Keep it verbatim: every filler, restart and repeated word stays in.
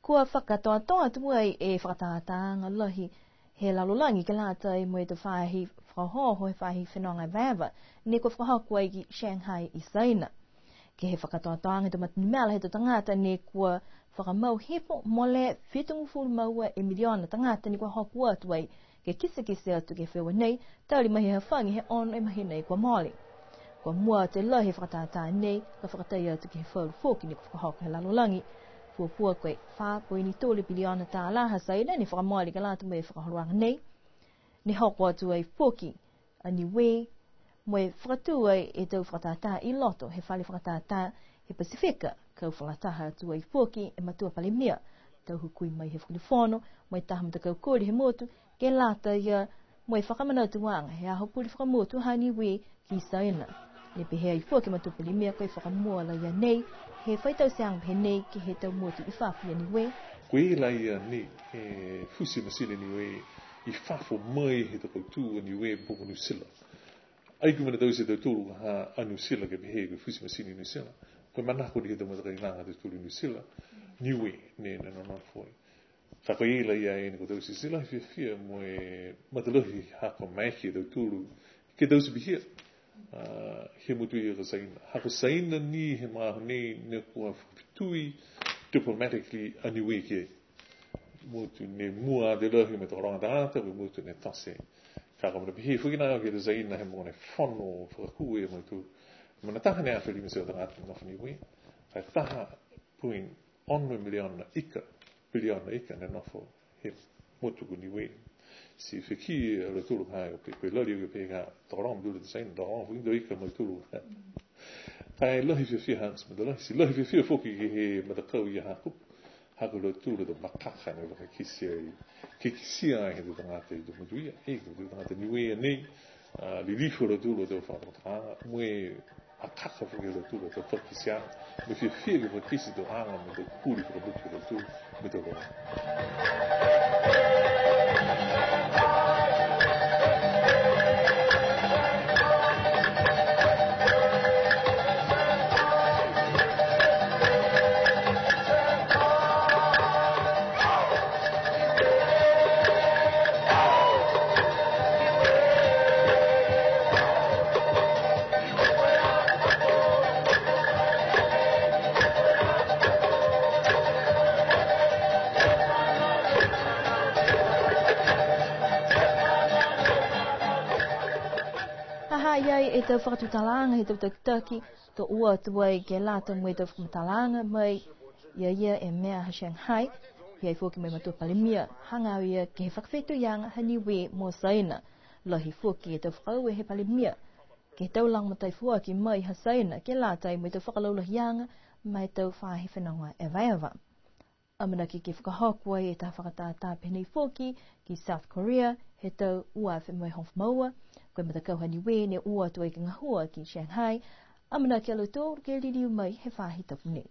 Kua fakakatoatoa atu ai e fakatātāaga lahi he lalolagi ke lata mo e tau faahi fakaohooho he faahi fenoga evaeva, ne kua fakahoko ai ki Shanghai i Saina. Ke he fakakatoatoaga he tau matanumela he tau tagata ne kua fakamau hipo, mole fitugofulu ma ua e miliona tagata ne kua hoko atu ai ke kitekite atu ke he feua nei, tali mai he hafagi he ono e mahina kua mole. Kua mua atu e lahi he fakatātā nei, ka fakatai atu ke he falu foki ne kua fakahoko he lalolagi. Fuafua ko e fā poini tolu piliona tālā ha Saina ne fakamole ke lata mo e fakaholoaga nei. Ne hoko atu ai foki a Niue, mo e fakatū ai e tau fakatātā i loto he fale fakatātā he Pasifika, kau fakalataha atu ai foki e matua palemia, tau hukui mai he fakatufono, mo e taha matakau koli he motu, ke lata ia mo e fakamanatuaga he aho pule fakamotu ha Niue ki Saina. Ne pehē ai foki e matua palemia ko e fakamua laia nei he fai tauteaga pehē nei ke he tau motu i fafo ia Niue. Ko e laia nei, e futi masini Niue i fafo mai he tau kautū a Niue po ko Niu Sila. Ai ko e mena taute e tautolu ha a Niu Sila ke pehē ko e futi masini Niu Sila. Ko e manako ni he tau matakainaga ha tautolu Niu Sila, Niue ne, ne nonofo ai. Ka ko e laia e ne kua taute ti lahi e fiafia mo e matalahi ha kua maeke e tautolu ke taute pihia, a, he motu ia ko Saina. Ha ko Saina ni he magaaho nei ne kua fakafetui diplomatically a Niue ke he motu ne mua atu lahi mo e tokologa tagata, ko e motu ne tote. Ka ko e mena pihia foki na ke he Saina he mogo ne fono fakakū e motu. Mena taha ne afe lima e teau tagata nofo Niue. Ka e taha poini ono miliona ika, piliona ika ne nofo he motu ko Niue. Ti fekī a lautolu ka, ko e, ko e lali ko e pehē ka tokologa mo lautolu e Saina, tokologa foki e tau ika mo lautolu. Ka e lahi e fiafia ha, mo e lahi, ti lahi e fiafia foki ke he matakau ia ha Hakupu. Ha ko lautolu a tau makaka ne fakakite ai, ke kitia ai he tau tagata i tau motu ia, e, ko e tau tagata Niue nei, a, lilifu a lautolu a tau fakatokatokaaga, mo e akaka foki a lautolu a tau fakakiteaga, mo e fiafia ke fakakite e tau aga mo e tau puli fakamotu ha lautolu, mo e tau loga. Ha ha i ai e tau fakatutalaaga he tau takitaki, to o atu ai ke lata mo e tau fakamatalaaga mai ia ia e mea ha Shanghai, ha i ai foki mo e matua palemia, hagaao ia ke he fakafetuiaga ha Niue mo Saina. Lahi foki e tau fakaaue he palemia ke he tau lagomatai foaki mai ha Saina ke lata mo e tau fakalaulahiaga ma e tau faahi fenoga evaeva. Amanaki ke fakahoko ai e taha fakatātā pehē nei foki ki South Korea he tau ua afe mo e hogofulu ma ua. Ko e matakau ha Niue ne o atu ai ke gahua ki Shanghai, amanaki a lautolu ke liliu mai he faahi tapu nei.